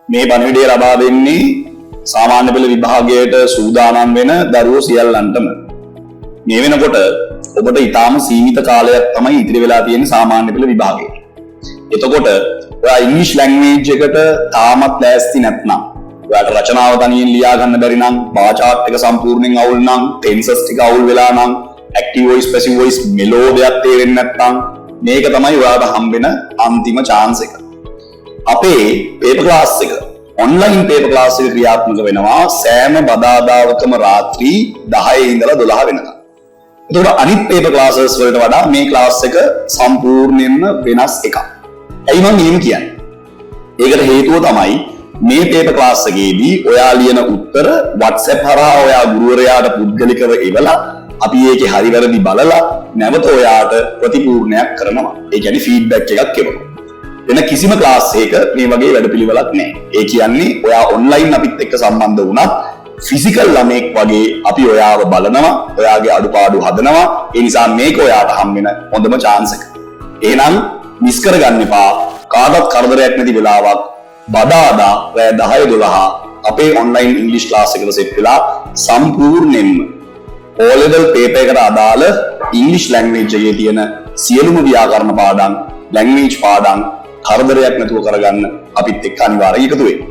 මේ පණිවිඩය ලබා දෙන්නේ සාමාන්‍ය පෙළ විභාගයට සූදානම් වෙන දරුවෝ සියල්ලන්ටම. මේ වෙනකොට ඔබට ඉතාම සීමිත කාලයක් තමයි ඉතිරි වෙලා තියෙන්නේ සාමාන්‍ය පෙළ විභාගයට. එතකොට ඔයා ඉංග්‍රීසි ලැන්ග්වේජ් එකට තාමත් ලෑස්ති නැත්නම්, ඔයාට රචනාව තනියෙන් ලියා ගන්න බැරි නම්, බාර් චාට් එක සම්පූර්ණයෙන් අවුල් නම්, ටෙන්සස් ටික අවුල් වෙලා නම්, ඇක්ටිව් වොයිස්, පැසිව් වොයිස් මෙලෝ දෙයක් තේරෙන්නේ නැත්නම්, මේක තමයි ඔයාට හම්බෙන අන්තිම චාන්ස් එක. අපේ පේපර් ක්ලාස් එක, ඔන්ලයින් පේපර් ක්ලාස් එක ක්‍රියාත්මක වෙනවා සෑම බදාදාවකම රාත්‍රී 10 ඉඳලා 12 වෙනකම්. එතකොට අනිත් පේපර් ක්ලාසස් වලට වඩා මේ ක්ලාස් එක සම්පූර්ණයෙන්ම වෙනස් එකක්. ඇයි මං එහෙම කියන්නේ? ඒකට හේතුව තමයි මේ පේපර් ක්ලාස් එකේදී ඔයා ලියන උත්තර WhatsApp හරහා ඔයා ගුරුවරයාට පුද්ගලිකව එවලා, අපි ඒකේ හරි වැරදි බලලා නැවත ඔයාට ප්‍රතිපූර්ණයක් කරනවා. ඒ කියන්නේ ෆීඩ්බැක් එකක් එවනවා. වෙන කිසිම ක්ලාස් එකක මේ වගේ වැඩපිළිවෙලක් නැහැ. ඒ කියන්නේ ඔයා ඔන්ලයින් අපිත් එක්ක සම්බන්ධ වුණත් ෆිසිකල් ළමෙක් වගේ අපි ඔයාව බලනවා, ඔයාගේ අඩුපාඩු හදනවා. ඒ නිසා මේක ඔයාට හම් වෙන හොඳම චාන්ස් එක. එහෙනම් මිස් කරගන්න එපා. කාටවත් කරදරයක් නැති වෙලාවක්, බදාදා රෑ 10 12 අපේ ඔන්ලයින් ඉංග්‍රීසි ක්ලාස් එකට සෙට් වෙලා සම්පූර්ණයෙන්ම O level paper එකට අදාළ ඉංග්‍රීසි ලැන්ග්වේජ් එකේ තියෙන සියලුම ව්‍යාකරණ පාඩම්, ලැන්ග්වේජ් පාඩම් කරදරයක් නැතුව කරගන්න අපිත් එක්ක අනිවාර්යයෙන් එකතු වෙන්න.